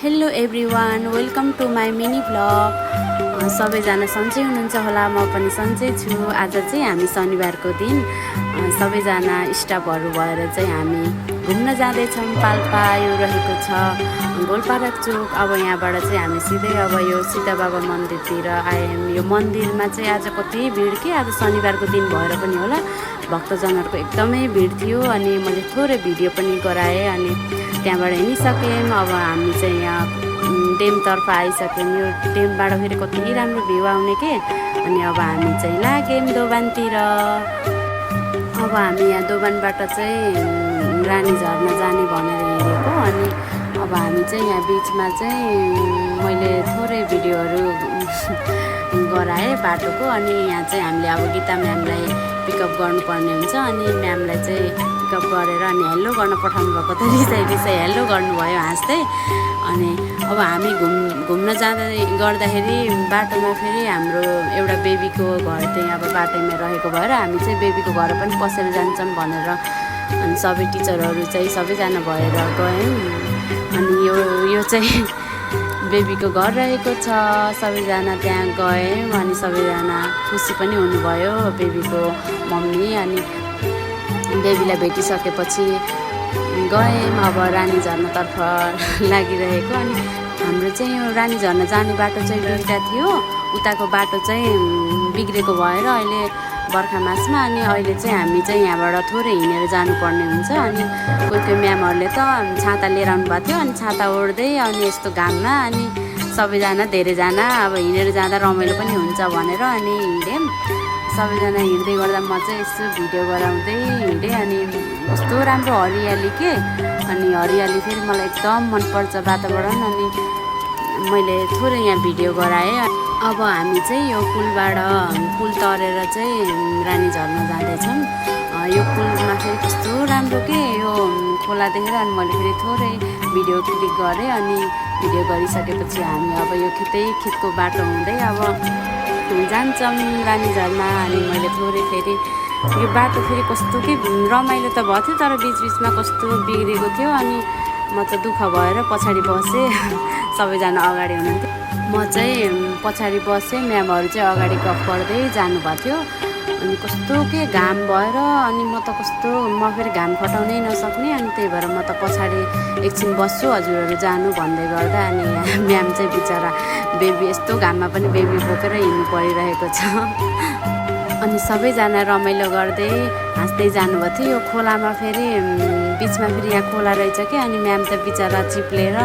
Hello everyone, welcome to my mini vlog. सबैजना सन्चै हुनुहुन्छ होला, म पनि सन्चै छु। आज चाहिँ हामी शनिबारको दिन सबैजना स्टाफहरू भएर चाहिँ हामी घुम्न जाँदैछौँ। पाल्पा यो रहेको छ गोलपारा चोक। अब यहाँबाट चाहिँ हामी सिधै अब यो सीता बाबा मन्दिरतिर आयौँ। यो मन्दिरमा चाहिँ आज कति भिड के, आज शनिबारको दिन भएर पनि होला, भक्तजनहरूको एकदमै भिड थियो। अनि मैले थोरै भिडियो पनि गराएँ। अनि त्यहाँबाट हिँडिसक्यौँ। अब हामी चाहिँ यहाँ डेमतर्फ आइसक्यौँ। यो डेमबाट फेरि कति राम्रो भ्यू आउने के। अनि अब हामी चाहिँ लाग्यौँ दोभानतिर। अब हामी यहाँ दोभानबाट चाहिँ रानी झर्ना जाने भनेर हिँडेको। अनि अब हामी चाहिँ यहाँ बिचमा चाहिँ मैले थोरै भिडियोहरू गराएँ बाटोको। अनि यहाँ चाहिँ हामीले अब गीता म्यामलाई पिकअप गर्नुपर्ने हुन्छ। अनि म्यामलाई चाहिँ पिकअप गरेर अनि हेलो गर्न पठाउनु भएको, त रिसाइ हेलो गर्नुभयो हाँस्दै। अनि अब हामी घुम्न गर्दाखेरि बाटोमा फेरि हाम्रो एउटा बेबीको घर चाहिँ अब बाटोमा रहेको भएर हामी चाहिँ बेबीको घर पनि पसेर जान्छौँ भनेर अनि सबै टिचरहरू चाहिँ सबैजना भएर गयौँ। अनि यो चाहिँ बेबीको घर रहेको छ। सबैजना त्यहाँ गयौँ। अनि सबैजना खुसी पनि हुनुभयो, बेबीको मम्मी। अनि बेबीलाई भेटिसकेपछि गयौँ अब रानी झर्नातर्फ लागिरहेको। अनि हाम्रो चाहिँ यो रानी झर्ना जाने बाटो चाहिँ दुईवटा थियो। उताको बाटो चाहिँ बिग्रेको भएर अहिले बर्खा मासमा अनि अहिले चाहिँ हामी चाहिँ यहाँबाट थोरै हिँडेर जानुपर्ने हुन्छ। अनि कोही म्यामहरूले त छाता लिएर आउनु भएको थियो। अनि छाता ओढ्दै अनि यस्तो घाममा अनि सबैजना धेरैजना अब हिँडेर जाँदा रमाइलो पनि हुन्छ भनेर अनि हिँड्यौँ। सबैजना हिँड्दै गर्दा म चाहिँ यसो भिडियो गराउँदै हिँडेँ। अनि कस्तो राम्रो हरियाली के। अनि हरियाली फेरि मलाई एकदम मनपर्छ वातावरण। अनि मैले थोरै यहाँ भिडियो गराएँ। अब हामी चाहिँ यो पुल तरेर चाहिँ रानी झर्ना जाँदैछौँ। यो पुलमा फेरि कस्तो राम्रो के यो खोला देखेर अनि मैले फेरि थोरै भिडियो क्लिक गरेँ। अनि भिडियो गरिसकेपछि हामी अब यो खेतको बाटो हुँदै अब जान्छौँ रानी झर्ना। अनि मैले थोरै फेरि यो बाटो फेरि कस्तो के रमाइलो त भएको थियो, तर बिचबिचमा कस्तो बिग्रेको थियो। अनि म त दुःख भएर पछाडि बसेँ, सबैजना अगाडि हुनुहुन्थ्यो, म चाहिँ पछाडि बसेँ। म्यामहरू चाहिँ अगाडि गफ गर्दै जानुभएको थियो। अनि कस्तो के घाम भएर अनि म फेरि घाम खटाउनै नसक्ने। अनि त्यही भएर म त पछाडि एकछिन बस्छु, हजुरहरू जानु भन्दै गर्दा अनि म्याम चाहिँ बिचरा बेबी यस्तो घाममा पनि बेबी बोकेर हिँड्नु परिरहेको छ। अनि सबैजना रमाइलो गर्दै हाँस्दै जानुभएको थियो। यो खोलामा फेरि बिचमा फेरि यहाँ खोला रहेछ क्या। अनि म्याम त बिचरा चिप्लेर